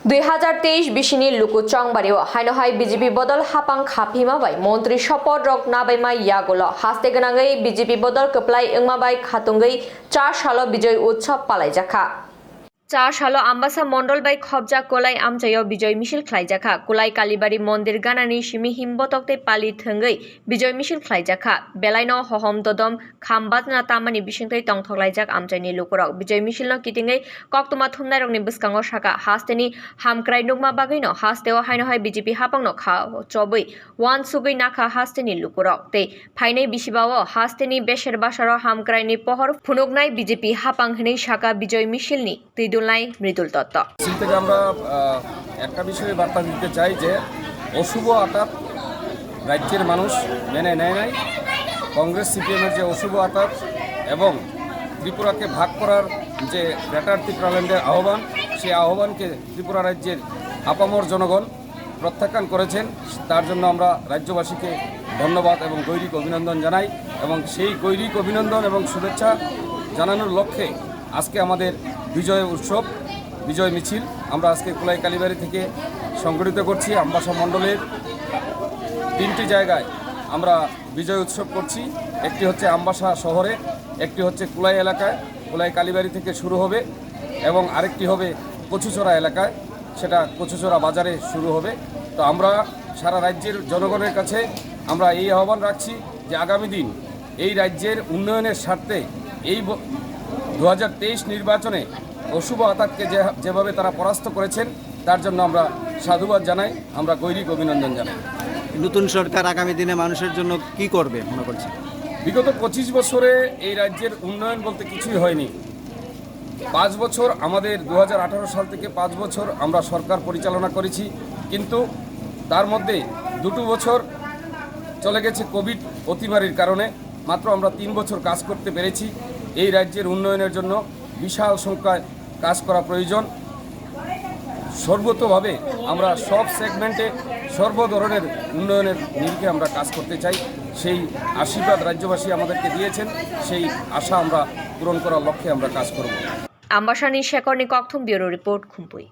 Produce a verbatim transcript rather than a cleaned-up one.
Dui hazar teis bisini luku chongbario haino hai B J P bodol hapang khaphima bai montri sopot rok nabaima yagulo haste gwnangwi B J P bodol kwplai wngma bai khatungwi char salo Bijoy Utsav palaijakha. Char salo Ambasa mondol bai khopjak Kulai amchaio Bijoy misil khlaijakha. Kulai Kalibari mondir ganani simi himbotok tei pali thwngwi Bijoy misil khlaijakha. Belaino hohom dodom kham bajna tamani bisingtwi tongthoklaijak amchaini lukurok. Bijoy misilno kitingwi koktwma thumnairokni bwskango sakha, hasteni hamkrai nukma bagwino hasteo haino hai B J P hapangno kha chobwi uansugwi nakha hasteni lukurok. Tei phainai bisibao hasteni beser basaro hamkraini pohor phunuknai B J P hapang hwnwi sakha Bijoy misilni twidulnai Mridul Dotto. মিছিল থেকে আমরা, আহ, একটা বিষয়ে বার্তা দিতে চাই যে অশুভ আতাত রাজ্যের মানুষ মেনে নেয় নাই। কংগ্রেস সিপিএমের যে অশুভ আতাত এবং ত্রিপুরাকে ভাগ করার যে গ্রেটার ত্রিপুরাল্যান্ডের আহ্বান, সেই আহ্বানকে ত্রিপুরা রাজ্যের আপামর জনগণ প্রত্যাখ্যান করেছেন, তার জন্য আমরা রাজ্যবাসীকে ধন্যবাদ এবং গৈরিক অভিনন্দন জানাই। এবং সেই গৈরিক অভিনন্দন এবং শুভেচ্ছা জানানোর লক্ষ্যে আজকে আমাদের বিজয় উৎসব, বিজয় মিছিল আমরা আজকে কুলাই কালীবাড়ি থেকে সংগঠিত করছি। আমবাসা মণ্ডলের তিনটি জায়গায় আমরা বিজয় উৎসব করছি। একটি হচ্ছে আমবাসা শহরে, একটি হচ্ছে কুলাই এলাকায়, কুলাই কালীবাড়ি থেকে শুরু হবে এবং আরেকটি হবে কচুচড়া এলাকায়, সেটা কচুচড়া বাজারে শুরু হবে। তো আমরা সারা রাজ্যের জনগণের কাছে আমরা এই আহ্বান রাখছি যে আগামী দিন এই রাজ্যের উন্নয়নের স্বার্থে এই ব-, দু হাজার তেইশ নির্বাচনে অশুভ আতাতকে যে, যেভাবে তারা পরাস্ত করেছেন, তার জন্য আমরা সাধুবাদ জানাই, আমরা গৈরিক অভিনন্দন জানাই। নতুন সরকার আগামী দিনে মানুষের জন্য কি করবে মনে করছেন? বিগত পঁচিশ বছরে এই রাজ্যের উন্নয়ন বলতে কিছুই হয়নি। পাঁচ বছর আমাদের দু হাজার আঠারো সাল থেকে পাঁচ বছর আমরা সরকার পরিচালনা করেছি, কিন্তু তার মধ্যে দুটো বছর চলে গেছে কোভিড অতিমারির কারণে। মাত্র আমরা তিন বছর কাজ করতে পেরেছি। এই রাজ্যের উন্নয়নের জন্য বিশাল সংখ্যায় কাজ করা প্রয়োজন। সর্বতোভাবে আমরা সব সেগমেন্টে সর্ব ধরনের উন্নয়নের নিরিখে আমরা কাজ করতে চাই। সেই আশীর্বাদ রাজ্যবাসী আমাদেরকে দিয়েছেন, সেই আশা আমরা পূরণ করার লক্ষ্যে আমরা কাজ করব। Ambasani Shekhorni kokthum, Bureau Report, Khumpui.